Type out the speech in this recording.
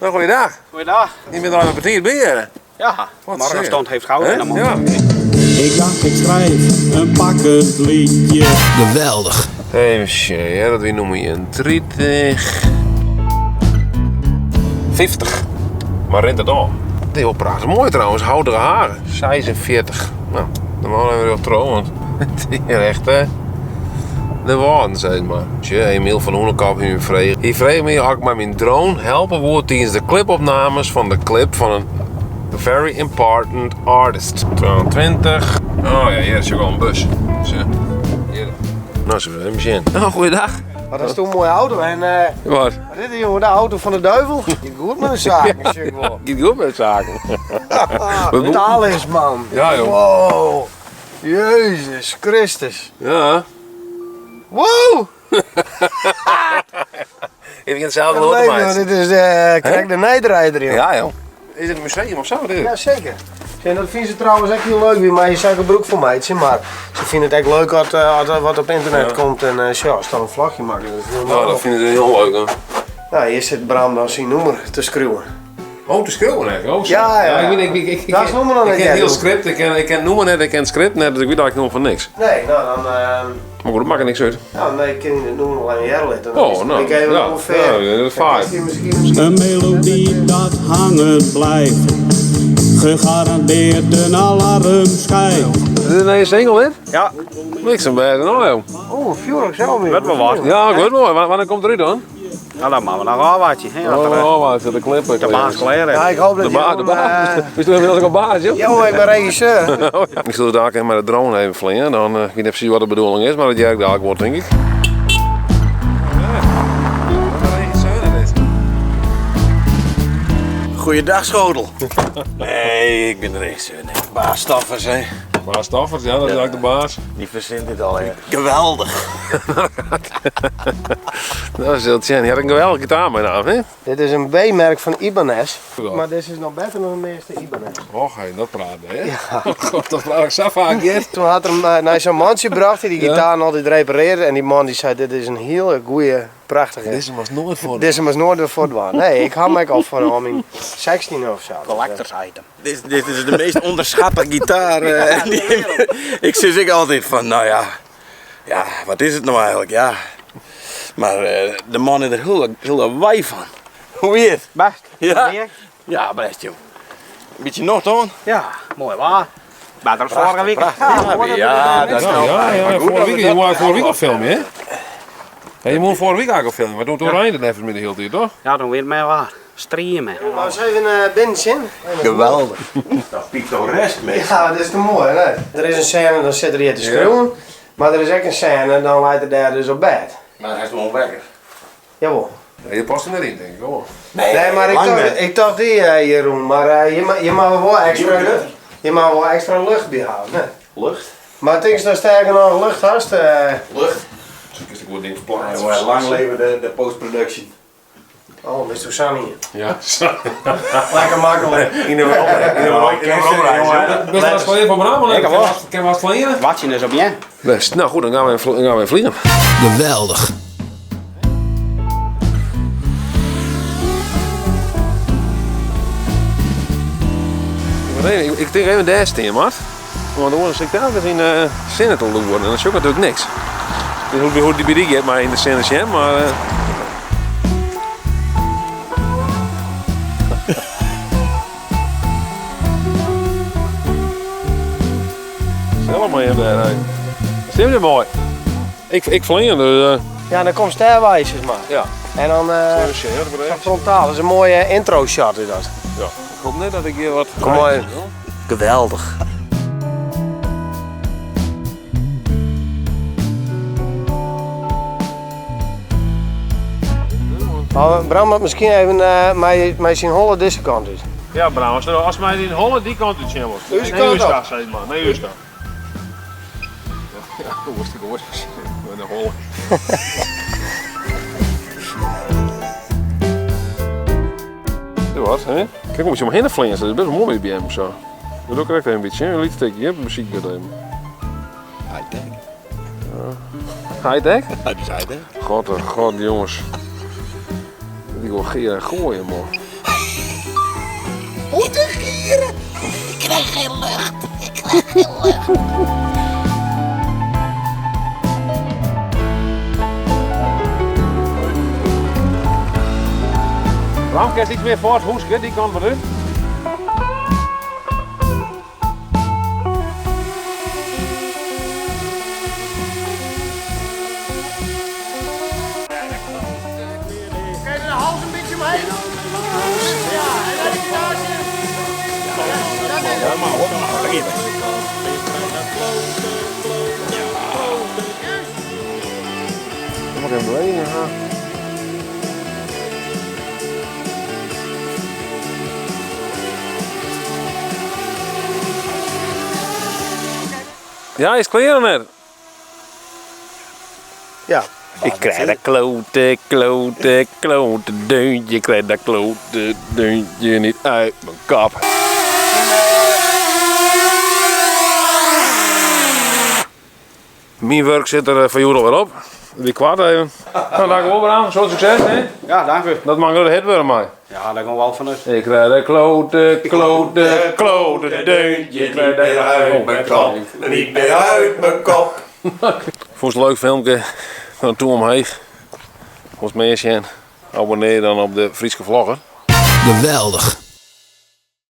No, goeiedag. Goeiedag. Je bent al een kwartier bij hier. Ja, Wat morgenstond heeft goud in de mond. Ja. Ik dacht ik schrijf een pakkend liedje. Geweldig. Even zien, dat we noemen je een 30. 50. Maar rent het al? Dit is wel prachtig mooi trouwens, houten haren. 46. Nou, dan mogen we weer op trouw, want het is hier echt de waarden, zeg maar. Tje, Emiel van Hoenekop hier vreeg. Hier vreeg me, had ik maar mijn drone helpen wordt tijdens de clipopnames van de clip van een very important artist. 22. Oh ja, hier is ook al een bus. Zo. Hier. Nou, zullen we even zien. Nou, goeiedag. Maar dat is toch een mooie auto. En Wat? wat is dit jongen, de auto van de duivel? Je goed met de zaken, zeg ik wel. Gaat goed met de zaken. We moeten- Talisman. Ja, joh. Wow. Jezus Christus. Ja. Wow. Ik begin zelf Wat wel leuk, te joh. maken. Dit is de krijg de Nijrijder, joh. Ja, joh. Is het een museum of zo? Dit? Ja, zeker. En dat vinden ze trouwens echt heel leuk weer, maar je zou broek voor mij, maar ze vinden het echt leuk als er wat op internet komt en ja, als dan een vlagje maken. Dat is heel Nou, dat vinden ze heel leuk, hè. Nou, hier zit Bram dan zijn noemer te schreeuwen. Oh, te schreeuwen eigenlijk. Oh, zo. Ja, ja. ik weet, ik, ik, ik, Dat is noemer dan ik net ken jij heel doet. script, ik ken noemer net, ik ken het script net, dus ik weet eigenlijk nog van niks. Nee, nou dan, Maar goed, dat maakt er niks uit. nou, nee, ik ken het noemer al een jaar lid. Dan Oh, is het- nou, Ik even ja. ongeveer. Ja, dat is fijn. Dan is die misschien Een melodie dat hangen blijft. Gegarandeerd een alarmschijf. Is dit een single, dit? Ja. Niks aan bij, nou joh. Oh, vuur zelf weer. Wat wel wat. Ja, goed mooi. Wanneer komt eruit dan? Nou, dan maken we nog wel watje. hè, dat er, Oh, wat de clip. De baas klaar is. Ja, ik hoop dat De baas, de Jeroen, baas. Wist je inmiddels ook al baas, joh? Joh, ik ben regisseur. Oh, ja. Ik zal daar even met de drone even vliegen. Dan, ik weet niet precies wat de bedoeling is, maar dat jij daar wordt, denk ik. Goeiedag, Schotel. Nee, ik ben de regisseur. Nee. Baas Staffers, hè. Baas Staffers, ja, dat is eigenlijk de baas. Die verzint dit al, hè. Geweldig. Dat is heel tjen. Je had een geweldige gitaar mijn naam, hè? Dit is een B-merk van Ibanez. Ja. Maar dit is nog beter dan de meeste Ibanez. Och, hé, dat praat, hè? Ja. God, dat praat ik zo vaak, hè? Toen had er hem naar zo'n mansje gebracht die die gitaar altijd repareerde. En die man die zei, dit is een hele goeie, prachtige. Deze was nooit voor. Deze was nooit voor dwaan. Nee, ik had hem al van al mijn 16 of zo. Collectors item. Dit is de meest onderschatte gitaar. ik zit ik altijd van, nou ja, ja, wat is het nou eigenlijk? Ja. Maar de man is er heel, heel wij van. Hoe is het? Best. Ja. Meer? Ja, best joh. Een beetje nog dan? Ja, mooi waar. Beter dan vorige week. Ja, ja, dat is Ja, nou. ja, ja, Maar goed vorige dat week, we je dat- moet vorige week al filmen, hè? Ja, je moet vorige week eigenlijk al filmen, maar toen toen het even met de hele tijd, toch? Ja, dan weer mij waar. Streamen. Maar eens even binnen zin. Geweldig. Dat pittoresk, mee. Ja, dat is te mooi, hè? Er is een scène, dan zit er hier te schreeuwen. Maar er is ook een scène, dan leidt hij daar dus op bed. Maar hij is wel wekker. Jawel. Ja, je past er net in, denk ik, hoor. Nee, maar ik lang dacht, net. ik dacht die, Jeroen, maar je mag wel extra lucht, je mag wel extra lucht bijhouden. Hè? Lucht? Maar het is nou sterker nog lucht hast. Lucht. Dus ik word ding verplaatst. Ja, lang leven de post-production. Oh, Mr. Sunny. Ja, Lekker makkelijk. In de in de Best wel eens van van Bram, Ik wel. Kan we vliegen? Watje is op je. Best. Nou goed, dan gaan we, dan gaan we vliegen. Geweldig. Maar nee, ik denk even daar staan, Mart. Want dan zit ik telkens in de zinnen te loeren en dat is ook natuurlijk niks. Dus hoe die bij die gaat, maar in de zinnen zijn, maar... Stel maar even daar, hè. Stem je mooi? Ik vlieg, dus... Ja, dan komt sterwijs, maar. Ja. En dan Zo, ja, dat zo frontaal. Dat is een mooie intro shot is dat. Ja. Ik hoop net dat ik hier wat... Kom maar. Geweldig. Maar Bram had misschien even mij zien hollen deze kant uit. Ja, Bram, als mij in Holland die kant uit zien was. Deze Nee, kant u staat, op. zeg maar. Nee, u staat. Ja, hoe was het gehoord? Met de Holland. Dit was, hè? Kijk, moet je omheen vliegen, dat is best wel mooi bij hem of zo. Dat doe ik echt een beetje, hè? Een lied steekje, hè? Muziek dat even. High-tech. High-tech? Dat is high-tech. God, oh god, jongens. Die wil Gera gooien, man. Klote gieren. Ik krijg geen lucht. Ik krijg geen lucht. Waarom kerst iets meer voor het hoeske, die kant wat uit? Kan je de hals een beetje omheen? Ja, en dan die kaartje. Ja, maar hoor, daar geef ik. Dan moet ik even bewegen. hè. Ja, is klear net? Ja. Ik krijg dat klote, klote, klote deuntje. Ik krijg dat klote deuntje niet uit mijn kop. Mijn werk zit er voor jou alweer op. Wie kwart even. Nou, dank u wel, Bram. Zo'n succes, hè? Ja, dank u. Dat mag door de hit worden, maar. Ja, daar gaan we wel vanuit. Ik krijg dat klote, klote, klote deuntje. Ik krijg dat Uit mijn kop, niet meer uit mijn kop. Vond het een leuk filmpje. Van toe omheeg. Volgens mij is je abonneer dan op de Fryske Vlogger. Geweldig.